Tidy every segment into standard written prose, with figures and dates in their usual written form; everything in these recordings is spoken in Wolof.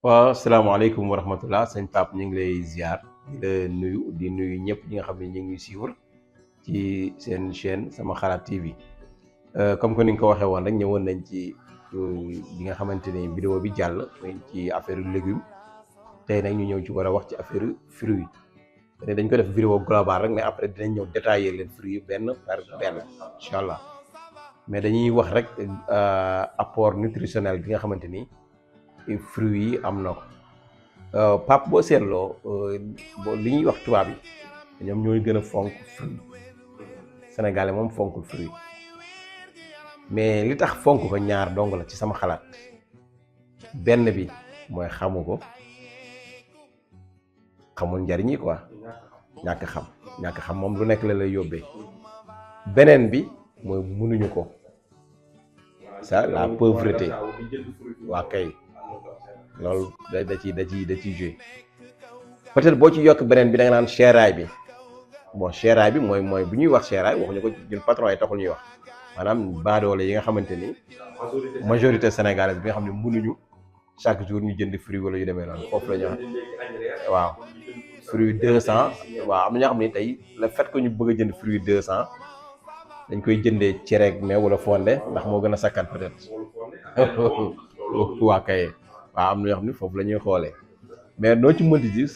waaw salaamaaleykum wa rahmatullah sëñ Pape ñu ngi lay ziar di la nuyu di nuyu ñëpp ñi nga xam ne ñu ngi suivre ci seen chaîne sama xalaat TV comme que ni nga ko waxee woon rek ñëwoon nañ ci bi nga xamante ni vidéo bi jàll muy ci affaire légumes tey nag ñu ñëw ci war a wax ci affaire fruits yi dañ ko def vidéo global rek mais après dinañ ñëw détailler leen fruits yi benn par benn incha allah mais dañuy wax rek apport nutritionnel bi nga xamante ni. Fruits yi am na ko Pape boo seetloo li ñuy wax tubaab yi ñoom ñooy gën a fonk fruit sénégalais moom fonkul fruit mais li tax fonk ko ñaar dong la ci sama xalaat benn bi mooy xamul njariñ yi quoi ñàkk xam moom lu nekk la lay yóbbee beneen bi mooy mënuñu ko ça la pauvreté waa kay loolu da ciy joué peut-être boo ci yokk beneen bi da nga naan séeraay bi bon séeraay bi mooy bu ñuy wax séeraay waxuñu ko ñun patron yi taxul ñuy wax maanaam baadoole yi nga xamante ni majorité sénégalaise bi nga xam ne mënuñu chaque jour ñu jënd fruit wala yu demee noonu foofu la ñu wax waaw fruit 200 waaw am na ñoo xam ne tey le fait que ñu bëgg a jënd fruit 200 dañ koy jëndee cereeg mais wala fonde ndax moo gën a sakkan peut-être waa kay waaw am na ñoo xam ne foofu la ñuy xoolee mais noo ci mënti gis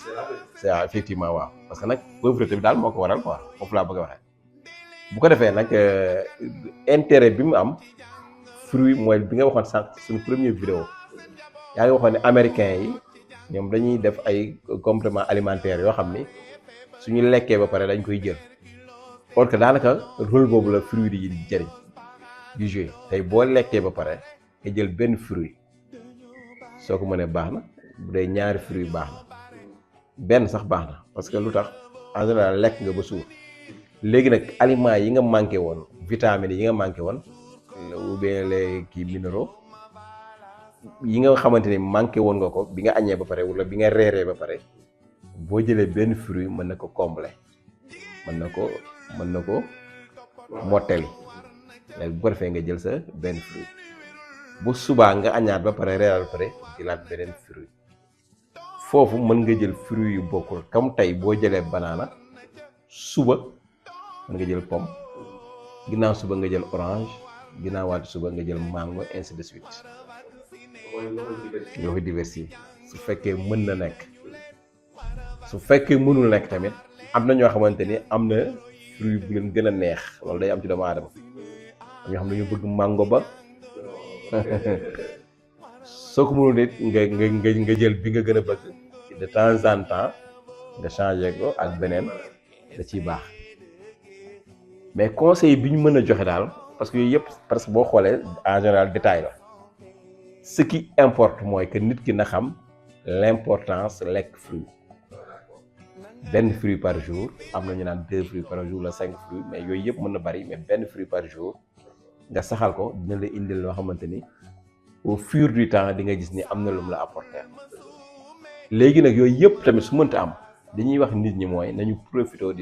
c'est effectivement waaw parce que nag pauvreté bi daal moo ko waral quoi foofu laa bëgg a waxee bu ko defee nag intérêt bi mu am fruit mooy bi nga waxoon sànq suñu première vidéo yaa ngi waxoon ne américains yi ñoom dañuy def ay compléments alimentaires yoo xam ni suñu lekkee ba pare dañ koy jël or que daanaka rôle boobu la fruit yi di jëriñ di jouer tey boo lekkee ba pare nga jël benn fruit soo ko mënee baax na bu dee ñaari fruit baax na benn sax baax na parce que lu tax en général lekk nga ba suur léegi nag aliments yi nga manqué woon vitamines yi nga manqué woon ou bien les kii minéraux yi nga xamante ni manqué woon nga ko bi nga añee ba pare wala bi nga reeree ba pare boo jëlee benn fruit mën na ko combler mën na ko mottali léegi bu ko defee nga jël sa benn fruit bu subaa nga añaat ba pare reeral ba pare jëlaat beneen fruit foofu mën nga jël fruit yu bokkul comme tey boo jëlee banaana suba mën nga jël pomme ginnaaw suba nga jël orange ginnaaw waati suba nga jël mango ainsi de suite nga ko diversifier su fekkee mën na nekk su fekkee mënul nekk tamit am na ñoo xamante ni am na fruit bu leen gën a neex loolu day am ci doomu aadama ñoo xam ne ñu bëgg mango ba soo ko mënul nit nga jël bi nga gën a bëgg de temps en temps nga changé ko ak beneen da ciy baax mais conseil bi ñu mën a joxe daal parce que yooyu yëpp parce que boo xoolee en général détail la ce qui importe mooy que nit ki na xam l'importance lekk fruit benn fruit par jour am na ñu naan 2 fruits par jour la 5 fruits mais yooyu yëpp mën na bari mais benn fruit par jour nga saxal ko dina la indil loo xamante ni au fur du temps di nga gis ni am na lu mu la apporter léegi nag yooyu yëpp tamit su mënta am dañuy wax nit ñi mooy nañu profiter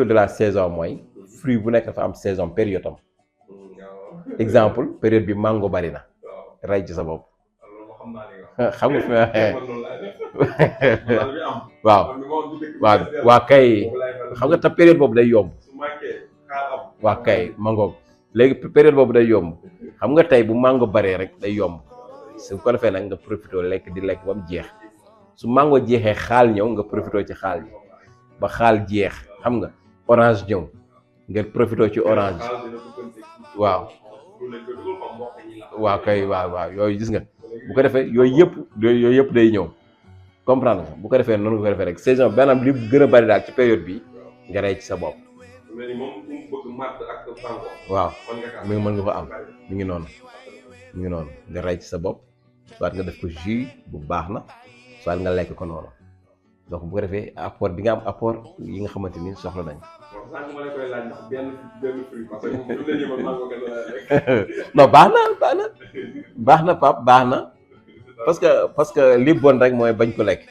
de la saison mooy fruit bu nekk dafa am saison période am exemple période bi mango bari na rey ci sa bopp xam nga fi ma waxee waaw kay xam nga te période boobu day yomb waa kay mango léegi période boobu day yomb xam nga tey bu mango baree rek day yomb su ko defee nag nga profité lekk di lekk ba mu jeex su mango jeexee xaal ñëw nga profité ci xaal yi ba xaal jeex xam nga orange ñëw nga profité ci orange waaw kay waaw yooyu gis nga bu ko defee yooyu yëpp day ñëw comprendre nga bu ko defee noonu nga ko defee rek saison benn li gën a bari daal ci période bi nga rey ci sa bopp. waaw mën nga ko am mi ngi noonu nga rey ci sa bopp soit nga def ko jus bu baax na soit nga lekk ko noonu donc bu ko defee apport bi nga am apport yi nga xamante ni soxla nañ non baax na Pape baax na parce que li bon rek mooy bañ ko lekk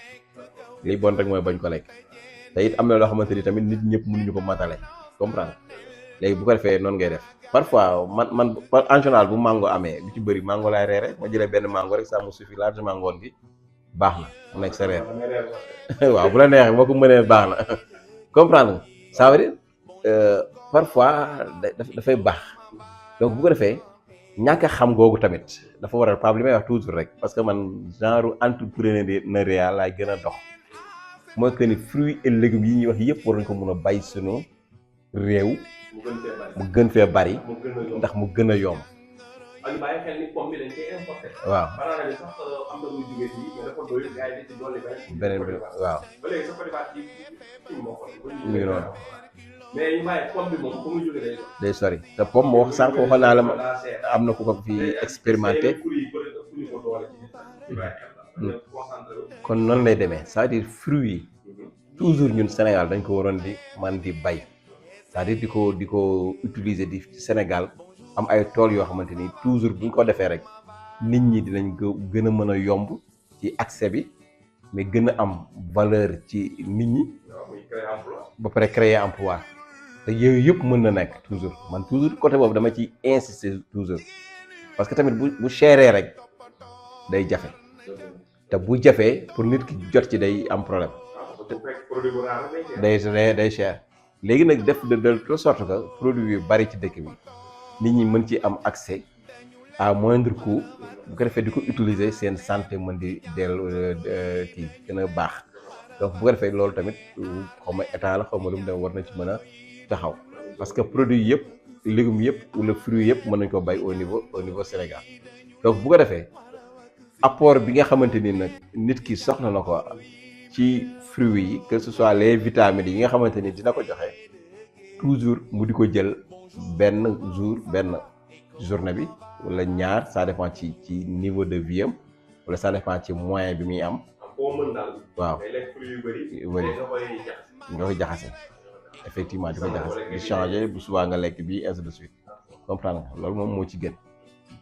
te it am na loo xamante ni tamit nit ñëpp mënuñu ko matale comprendre léegi bu ko defee noonu ngay def parfois man en général bu mango amee lu ci bëri mango laay reere ma jëlee benn mango rek ça me suffit largement ngoon gi baax na mu nekk sa reer waaw bu la neexee boo ko mënee baax na comprendre nga ça veut dire parfois dafay baax donc bu ko defee ñàkk a xam googu tamit dafa waral Pape li may wax toujours rek parce que man genre entrepreneuriat laay gën a dox mooy que ni fruits et légumes yi ñuy wax yëpp war nañ ko mun a bay sunu réew mu gën fee bari ndax mu gën a yomb. ak bàyyi xel ni pomme bi dañ koy importé. waaw banana bi sax am na lu jógee fii mais dafa doyul gars yi dañ ci dolli beneen bi waaw. ba léegi sa Côte d'Ivoire ci moo ko. mu ngi noonu. mais ñu bàyyi pomme bi moom fu muy jógee day sori te pomme moo wax sànq waxoon naa la ma am na ku ko fi expérimenté. kon noonu lay demee c'est-à-dire fruits yi toujours ñun Sénégal dañ ko waroon di man di bay c'est-à-dire di ko utiliser di ci Sénégal am ay tool yoo xamante ni toujours bu ñu ko defee rek nit ñi dinañ gën a mën a yomb ci accès bi mais gën a am valeur ci nit ñi ba pare créer emploi te yooyu yëpp mën na nekk toujours man toujours côté boobu dama ci insister toujours parce que tamit bu chéré rek day jafe te bu jafee pour nit ki jot ci day am problème day cher léegi nag def de telle sorte que produit yu bari ci dëkk bi nit ñi mën ci am accès à moindre coût bu ko defee di ko utiliser seen santé mën di dellu kii gën a baax donc bu ko defee loolu tamit xaw ma état la xaw ma lu mu dem war na ci mën a taxaw parce que produit yëpp légumes yëpp wala fruits yëpp mën nañ ko bay au niveau Sénégal donc bu ko defee apport bi nga xamante ni nag nit ki soxla na ko ci fruits yi que ce soit les vitamines yi nga xamante ni dina ko joxe toujours mu di ko jël benn journée bi wala ñaar ça dépend ci niveau de vie am wala ça dépend ci moyen bi muy am. waaw nga koy jaxase effectivement di ko jaxase di changer bu subaa nga lekk bi ainsi de suite comprendre nga loolu moom moo ci gën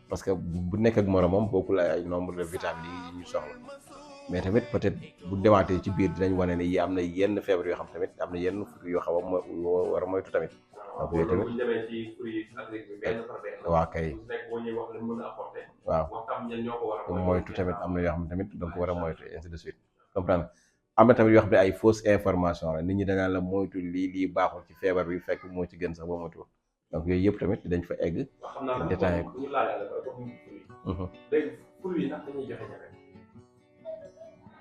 parce que bu nekk ak moromam bokkul ay nombre de vitamines yi ñu soxla mais tamit peut-être bu demaatee ci biir dinañ wane ne yi am na yenn feebar yoo xam tamit am na yenn fruits yoo xam war a moytu tamit. donc yooyu tamit waaw kay waaw moytu tamit am na yoo xam ne tamit donc war a moytu ainsi de suite comprendre am na tamit yoo xam ne ay fausse information la nit ñi dañaan la moytu lii baaxul ci feebar bi fekk moo ci gën sax boo moytu donc yooyu yëpp tamit dañ fa egg détaillé ko.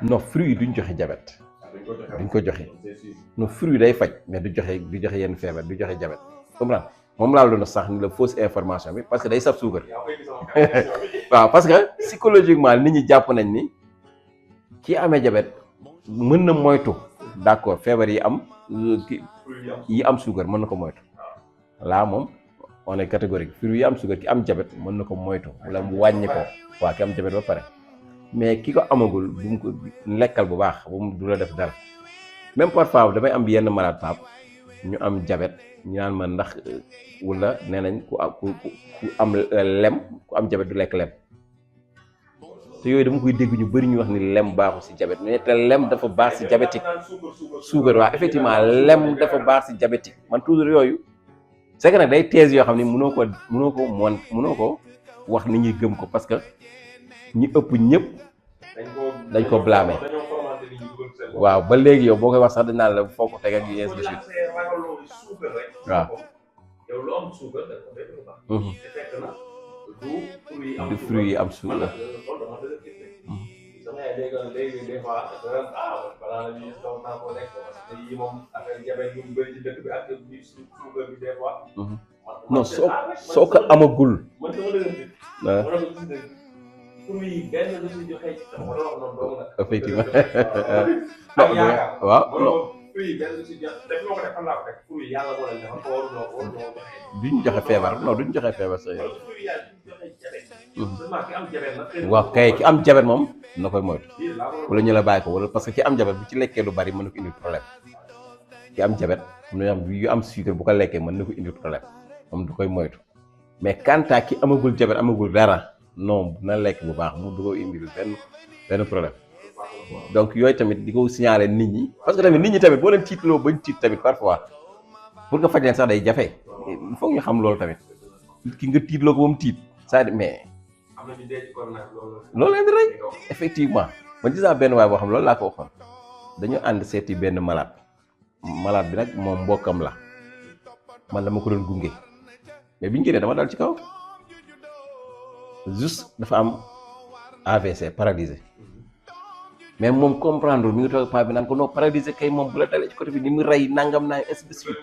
non fruits yi duñ joxe jabet duñ ko joxe non fruits yi day faj mais du joxe yenn feebar du joxe jabet comprendre moom laa doon sax ni la fausse information bi parce que day saf suukar waaw parce que psychologiquement nit ñi jàpp nañ ni ki amee jabet mën na moytu d'accord feebar yi am suukar mën na ko moytu laa moom on est catégorique fruits yi am suukar ki am jabet mën na ko moytu wala mu wàññi ko waaw ki am jabet ba pare mais ki ko amagul bu mu ko lekkal bu baax bu mu du la def dara même parfois damay am yenn malade Pape ñu am jabet ñu naan ma ndax wala nee nañ ku am lem ku am jabet du lekk lem te yooyu dama koy dégg ñu bëri ñu wax ni lem baaxul ci jabet mais te lem dafa baax ci diabétique suukar waaw effectivement lem dafa baax ci diabétique man toujours yooyu c'est que nag day thèse yoo xam ne mënoo ko wax nit ñi gëm ko parce que ñi ëpp ñëpp dañ ko blâmé waaw ba léegi yow boo koy wax sax dañ naan la foo ko teg ak yéen de suite waaw du fruits yi am suukar non soo ko amagul effectivement waaw duñ joxe feebar non duñ joxe feebar sa waaw kay ki am jabet moom na koy moytu wala ñu la bàyyi ko wala parce que ki am jabet bu ci lekkee lu bari mën na ko indi problème ki am jabet yu am sucre bu ko lekkee mën na ko indi problème moom du koy moytu mais quant à ki amagul jabet amagul dara non na lekk bu baax mu du ko indi benn problème donc yooyu tamit di ko signaler nit ñi parce que tamit nit ñi tamit boo leen tiitloo bañ tiit tamit parfois pour nga faj leen sax day jafe il faut ñu xam loolu tamit ki nga tiitloo ko ba mu tiit c'est-à-dire mais am na ñu dee ci corona loolu leen di rek effectivement man gis naa benn waay boo xam loolu laa ko waxoon dañu ànd seeti benn malade bi nag moom mbokkam la man dama ko doon gunge mais bi ñu génnee dama dal ci kaw juste dafa am AVC paralysé mais moom comprendre mi ngi toog paa bi naan ko non paralysé kay moom bu la dalee ci côté bi ni mu rey nangam naa ainsi de suite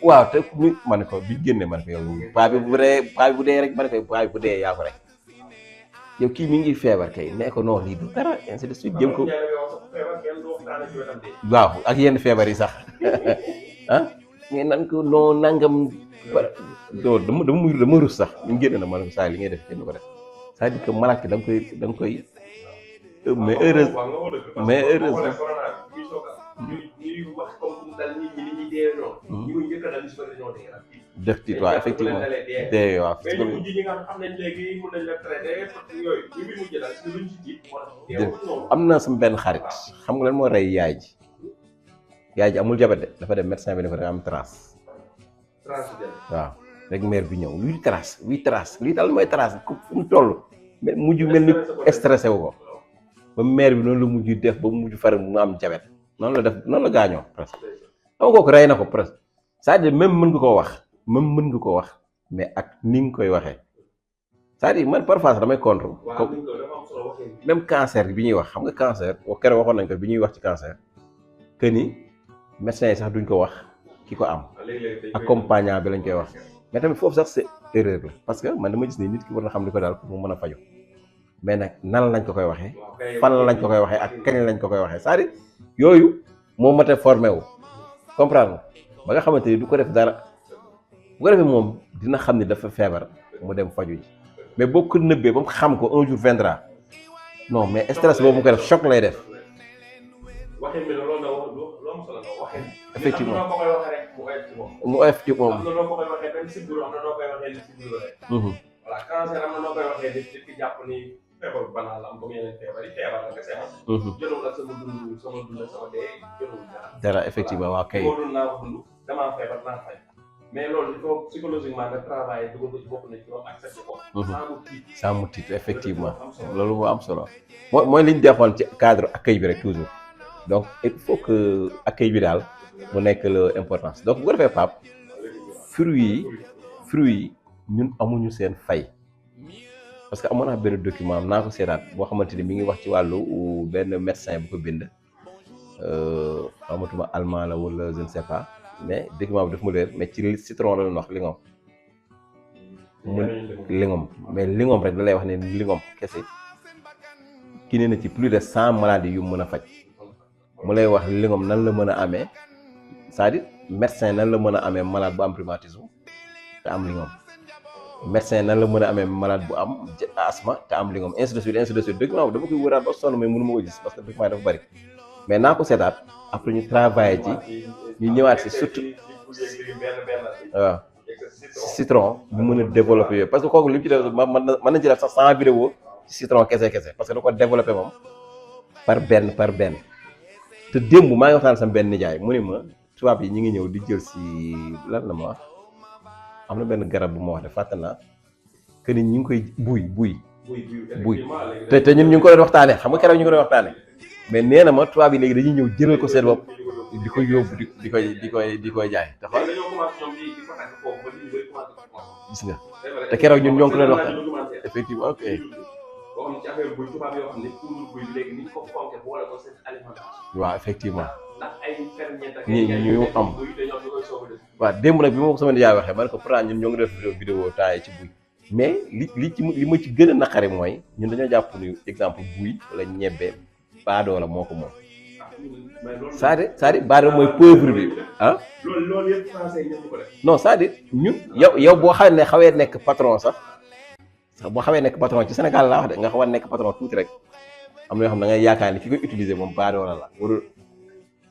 waaw te ñu ma ne ko bi génne ma ne ko yow paa bi bu dee rek ma ne ko paa bi bu dee yaa ko rek yow kii mi ngi feebar kay nee ko non lii du dara ainsi de suite jëm ko waaw ak yenn feebar yi sax ah mais nan ko non nangam dama rus sax ñu génne na ma ne ko saa li ngay def kenn ko def c'est-à-dire que malade da nga koy mais heureusement def tiit waaw effectivement dee waaw am na sama benn xarit xam nga lan moo rey yaay ji amul jabet de dafa dem médecin bi ne ko da nga am trace waaw rek mère bi ñëw luy trace lii daal mooy trace fu mu toll mujj mel ni stressé wu ko ba mère bi noonu la mujj def ba mujj far mu am jabet noonu la gaañoo presque dama kooku rey na ko presque c'est-à-dire même mën nga koo wax mais ak ni nga koy waxee c'est-à-dire man parfois sax damay contre même cancer bi ñuy wax xam nga cancer keroog waxoon nañ ko bi ñuy wax ci cancer que ni médecins yi sax duñ ko wax ki ko am accompagnant bi lañ koy wax mais tamit foofu sax c'est erreur la parce que man dama gis ni nit ki war na xam li ko daal pour mu mën a faju mais nag nan lañ ko koy waxee fan lañ ko koy waxee ak kañ lañ ko koy waxee c'est-à-dire yooyu moo mat a formé wu comprendre ba nga xamante ni du ko def dara bu ko defee moom dina xam ni dafa feebar mu dem faju ji mais boo ko nëbbee ba mu xam ko un jour viendra non mais stress boobu mu koy def choc lay def. waxin bi loolu la loo am solo la waxin. effectivement am na noo ko koy waxee rek mu oyof ci moom. am na noo ko koy waxee même si bureau am na noo koy waxee ni si bureau rek. voilà cancer am na noo koy waxee nit ki jàpp ni feebar bu banal la am comme yeneen feebar yi feebar la nga seet. jëlul ak sama dund sama dee jëlul dara effectivement waa kay. moo dund naa ko dund damaa feebar naa fay. mais loolu il faut psychologiquement nga travailler dugal ko ci bopp na ci moom accepté ko. saa mu tiit effectivement loolu moo am solo mooy li ñu defoon ci cadre accueil bi rek toujours donc il faut que accueil bi daal mu nekk la importance donc bu ko defee Pape fruits yi ñun amuñu seen fay parce que amoon naa benn document naa ko seetaat boo xamante ni mi ngi wax ci wàllu benn médecin bu ko bind amatuma allemand la wala je ne sais pas. mais document bi daf ma leer mais ci citron la doon wax lingom mais lingom rek da lay wax ne lingom kese ki ne na ci plus de 100 maladies yu mën a faj mu lay wax lingom nan la mën a amee c'est-à-dire médecin nan la mën a amee malade bu am rhumatisme te am lingom médecin nan la mën a amee malade bu am asthme te am lingom ainsi de suite document bi dama koy wëraat ba sonn mais mënu ma ko gis parce que document yi dafa bari mais naa ko seetaat après ñu travailler ci ñu ñëwaat si surtout waaw citron bu mën a développer yooyu parce que kooku li mu ci def mën nañ ci def sax 100 vidéo ci citron kese parce que da ko développer moom par benn te démb maa ngi waxtaan sama benn nijaay mu ne ma tubaab yi ñu ngi ñëw di jël si lan la ma wax am na benn garab bu ma wax de fàtte naa que ni ñu ngi koy buy te ñun ñu ngi ko doon waxtaanee xam nga keroog ñu ngi ko doon waxtaanee mais nee na ma tubaab yi léegi dañuy ñëw jëral ko seen bopp di ko yóbbu di koy jaay te xool gis nga te keroog ñun ñoo ngi ko doon waxtaan effectivement ok. boo xam ne ci affaire buy tubaab yoo xam ne toujours buy léegi ni ñu ko fonke boole ko seen alimentation. waaw effectivement. ndax ay ferñeent ak ñu am waaw démb nag bi ma ko sama nijaay waxee ma ne ko pourtant ñun ñoo ngi def vidéo taay ci buy mais li ma ci gën a naqari mooy ñun dañoo jàpp ni exemple buy wala ñebbe baadoo la moo ko moom. c'est-à-dire baadoo mooy pauvre bi ah. loolu yëpp français ñoo ko def. non c'est-à-dire ñun yow boo xam ne xawee nekk patron sax boo xawee nekk patron ci Sénégal laa wax de nga xaw a nekk patron tuuti rek am na yoo xam ne da ngay yaakaar ni ki koy utiliser moom baadoo la warul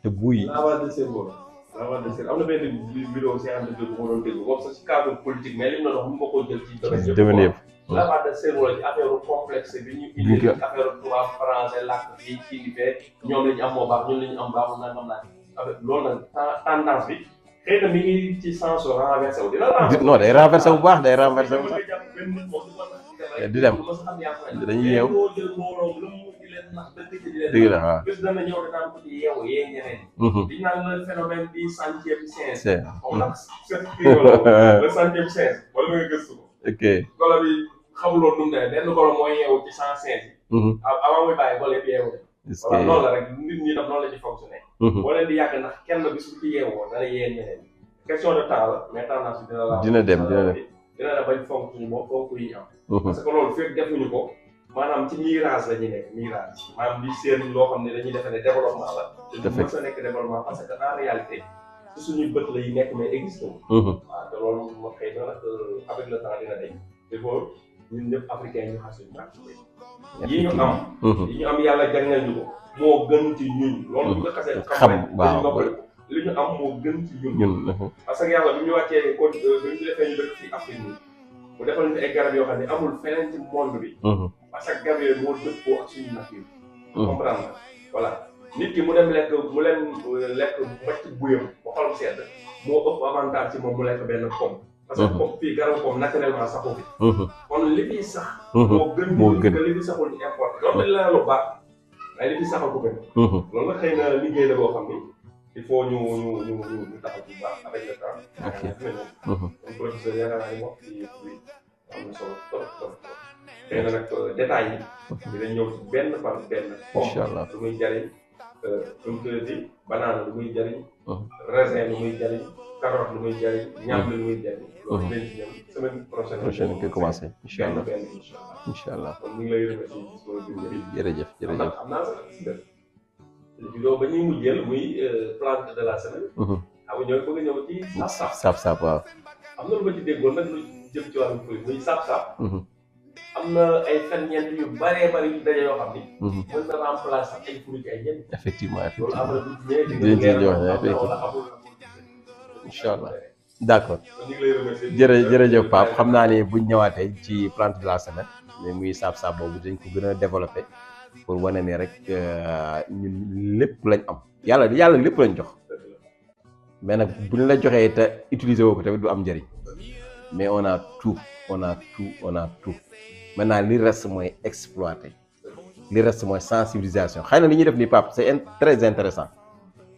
te buy. lavage de cerveau am na benn vidéo si am na dégg bu ma doon dégg boobu sax ci cadre politique mais li mu doon wax mu nga koo jël ci domaine yëpp. lavage de cerveau ci affaire complexe bi ñu indi affaire tubaab français làkk fii kii di fee ñoom la ñu am moo baax ñun la ñu am baaxul nangam naa avec loolu nag tendance bi xëy na mi ngi ci sens renversé wu dina renversé. non day renversé bu baax day renversé bu baax. di dem dañuy yeew. dëgg la waaw. bés dana ñëw dinaan ko ci yeewu yee ñeneen. di naan le phénomène du centième sens. c'est le centième sens wala nga gëstu ko. ok golo bi xamuloo nu mu demee benn golo mooy yeewu ci 105 yi. avant muy bàyyi golo bi yeewu de. est-ce voilà que noonu la rek nit ñi tam noonu la ci fonctionné. boo leen di yàgg ndax kenn bis bu ci yeewoo dana yee ñeneen. question de temps la mais tendance bi dina la. dina dem dina dem bañ fonk suñu bopp fonk yi am. parce que loolu fekk defuñu ko maanaam ci mirage la ñuy nekk mirage maanaam di seen loo xam ne dañuy defe ne développement la. te mës a nekk développement parce que en réalité ci suñuy bët la yi nekk mais existe wu. waaw te loolu moo xëy na nag avec le temps dina dañ. il faut ñun ñëpp africains ñu xam suñu pratique yi ñu am. yi ñu am yàlla jagleel ñu ko moo gën ci ñun. loolu bu nga xasee xam waaw li ñu am moo gën ci ñun. parce que yàlla bi ñu wàccee kon bi ñu defee ñu dëkk fii Afrique nii mu defal ñu ay garab yoo xam ne amul feneen ci monde bi. parce que garab yooyu moo dëppoo ak suñu nature. comprendre voilà nit ki mu dem lekk mu leen lekk mbàcc buyam ba xolam sedd moo ëpp avantage ci moom mu lekk benn pomme. parce que pomme fii garabu pomme naturellement saxu fi. kon li fiy sax. moo gën que li fi saxul ñu importé loolu dañ la lu baax waaye li fi saxal ko gën. loolu nag xëy na liggéey la boo xam ni. il faut ñu taxaw bu baax avec le temps. ok donc professeur yaakaar naa ni wax ci am na solo trop trop xëy na nag détails yi. dinañ ñëw ci benn par benn. incha allah lu muy jariñ lu mu tuddati banane lu muy jariñ. raisin lu muy jariñ. carotte lu muy jariñ. ñaam lu muy jariñ. loolu dinañ ci ñëw semaine prochaine. koy commencé incha allah benn incha allah. kon ñu ngi lay remercier ci disponibilité bi. jërëjëf jërëjëf. am naa sax vidéo ba ñuy mujjeel muy plante de la semaine. xam nga ñooy bëgg a ñëw ci saab-saab. saab-saab waaw. am na lu ma ci déggoon nag lu jëm ci wàllu fruit muy saab-saab. am na ay ferñeent yu bëree bëri yu daje yoo xam ni. mën na remplacer ay fruit ay ñenn. effectivement loolu am na effectivement dinañ ci ñëw incha allah d' accord. jërëjëf Pape xam naa ne buñ ñëwaatee ci plante de la semaine mais muy saab-saab boobu dañ ko gën a développé. pour wane ne rek ñun lépp lañ am yàlla lépp lañ jox mais nag bu ñu la joxee te utiliser woo ko tamit du am njëriñ mais on a tout maintenant li reste mooy exploiter li reste mooy sensibilisation xëy na li ñuy def nii Pape c'est très intéressant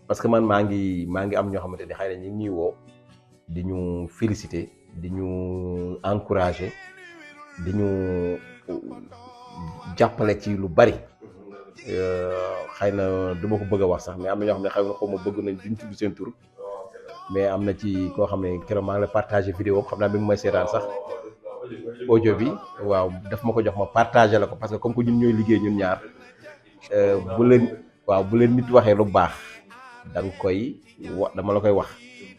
parce que man maa ngi am ñoo xamante ni xëy na ñu ngi ñuy woo di ñu féliciter di ñu encourager di ñu jàppale ci lu bari xëy na du ma ko bëgg a wax sax mais am na ñoo xam ne xëy na xaw ma bëgg nañ duñ tudd seen tur mais am na ci koo xam ne keroog maa ngi la partagé vidéo xam naa bi mu may seetaan sax audio bi waaw daf ma ko jox ma partagé la ko parce que comme que ñun ñooy liggéey ñun ñaar bu leen nit waxee lu baax da nga koy dama la koy wax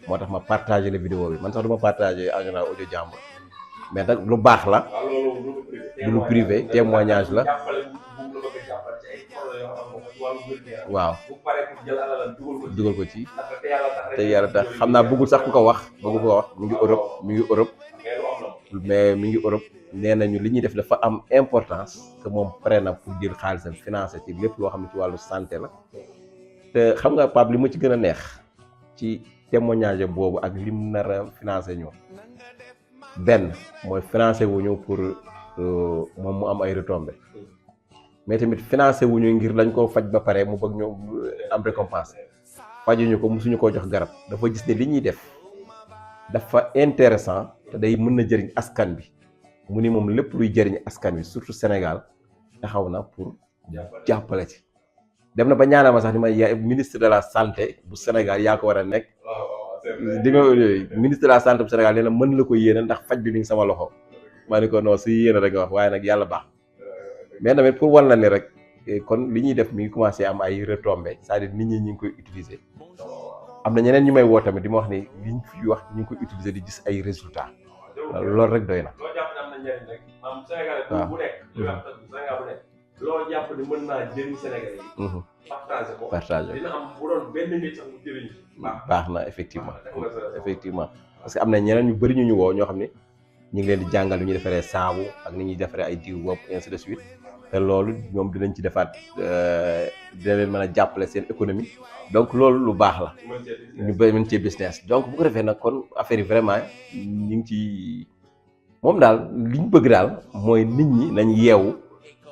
moo tax ma partagé la vidéo bi man sax du ma partagé en général audio jàmbur mais nag lu baax la du lu privé témoignage la waaw dugal ko ci te yàlla tax xam naa bëggul sax ku ko wax mi ngi Europe mais mi ngi Europe nee nañu li ñuy def dafa am importance que moom pare na pour jël xaalisam financé ci lépp loo xam ne ci wàllu santé la te xam nga Pape li ma ci gën a neex ci témoignage boobu ak li mu nar a financé ñoo benn mooy financé wuñu pour moom mu am ay retombées mais tamit financé wuñu ngir dañ koo faj ba pare mu bëgg ñu am récompense fajuñu ko musuñu koo jox garab dafa gis ne li ñuy def dafa intéressant te day mën na jëriñ askan bi mu ni moom lépp luy jëriñ askan bi surtout Sénégal taxaw na pour jàppale ci dem na ba ñaanal ma sax ni ma ministre de la santé bu Sénégal yaa ko war a nekk di nga ministre de la santé bu Sénégal nee na mën la ko yéene ndax faj bi mi ngi sama loxo maa ni ko non si yéene rek nga wax waaye nag yàlla baax mais tamit pour wan la ni rek kon li ñuy def mi ngi commencé am ay retombées c'est-à-dire nit ñi ñu ngi koy utiliser am na ñeneen ñu may woo tamit di ma wax ni liñ fi wax ñu ngi koy utiliser di gis ay résultats loolu rek doy na. loo jàpp ne am na njëriñ rek maanaam Sénégal bu nekk. Sénégal bu nekk loo jàpp ne mën naa jëriñ Sénégal yi. partagé ko dina am bu doon benn nit sax mu jëriñ. baax na effectivement parce que am na ñeneen ñu bëri ñu woo ñoo xam ne ñu ngi leen di jàngal lu ñuy defaree saabu ak ni ñuy defaree ay diw bopp ainsi de suite te loolu ñoom dinañ ci defaat dina leen mën a jàppale seen économie donc loolu lu baax la ñu ba mën cee business donc bu ko defee nag kon affaire yi vraiment ñu ngi ci moom daal li ñu bëgg daal mooy nit ñi nañ yeewu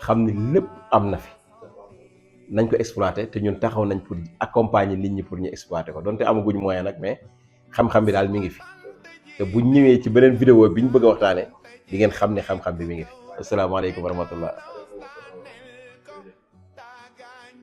xam ni lépp am na fi nañ ko exploiter te ñun taxaw nañ pour accompagner nit ñi pour ñu exploiter ko donte amaguñu moyen nag mais xam-xam bi daal mi ngi fi te bu ñëwee ci beneen vidéo bi ñu bëgg a waxtaanee di ngeen xam ne xam-xam bi mi ngi fi asalaamaaleykum wa rahmatullah